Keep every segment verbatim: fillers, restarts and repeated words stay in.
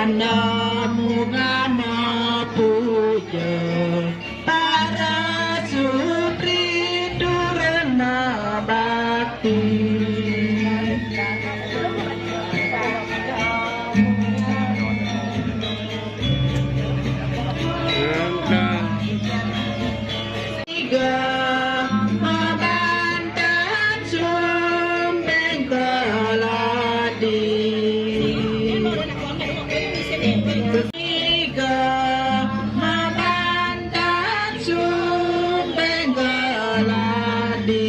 Namo Rama puja para sutri durna bakti. Tiga mabantan sumping keladi. Tiga mabantan sumping keladi.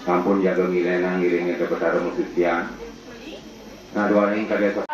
Sampun jaga ngiléna ngiring ka Betara Musik Tiang. Nah, dua ring ka desa.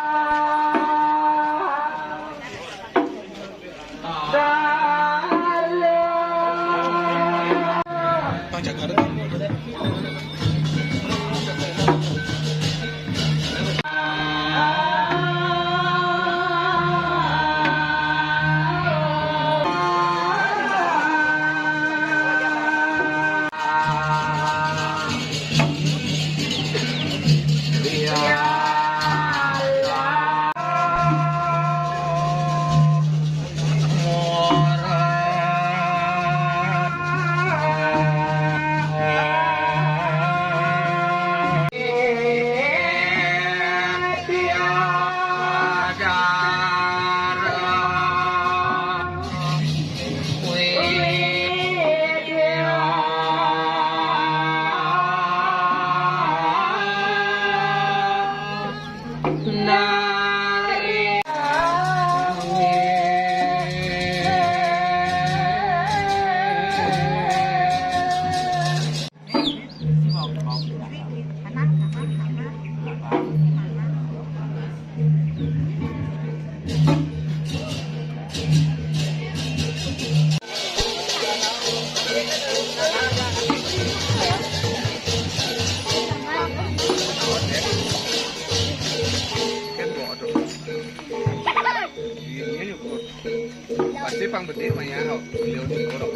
Pasti pang bedik mah ya, beliau di korok.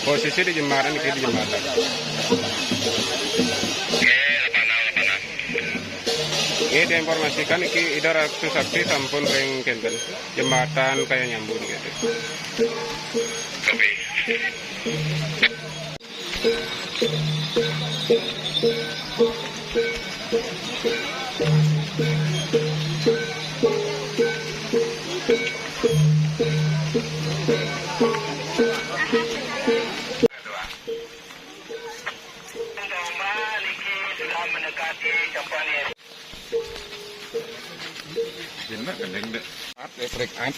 Posisi di jembatan iki, di jembatan. Ini diinformasikan iki Ida Ratu Sakti sampun ring kinten. Jembatan Kaya Nyambu gitu. Break up.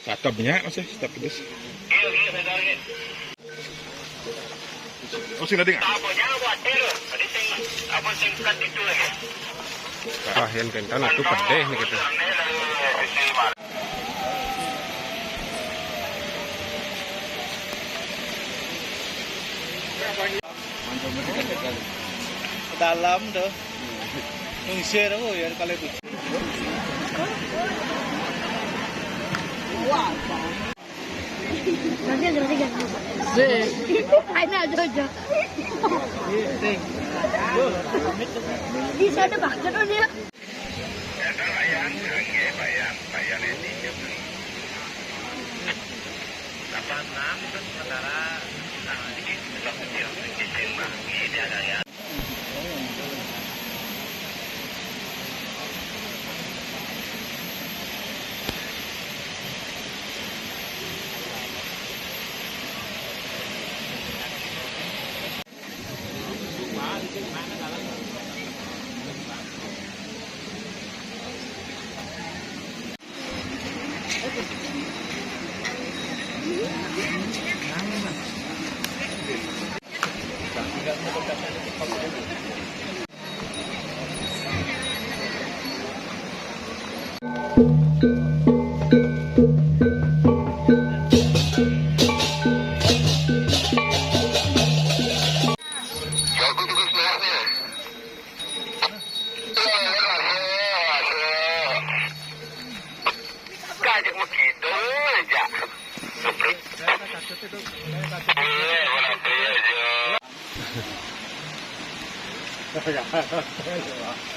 Cakep nya masih, tetap pedes. Oh, sing tadi nggak? Wah, yang kan kan itu pedih nih kata. Dalam tuh. Ngusir aku ya kalau itu. Nanti ada lagi. Ada aja. Bisa ada bakar dia. Kayak begitu aja. Iya, berarti aja.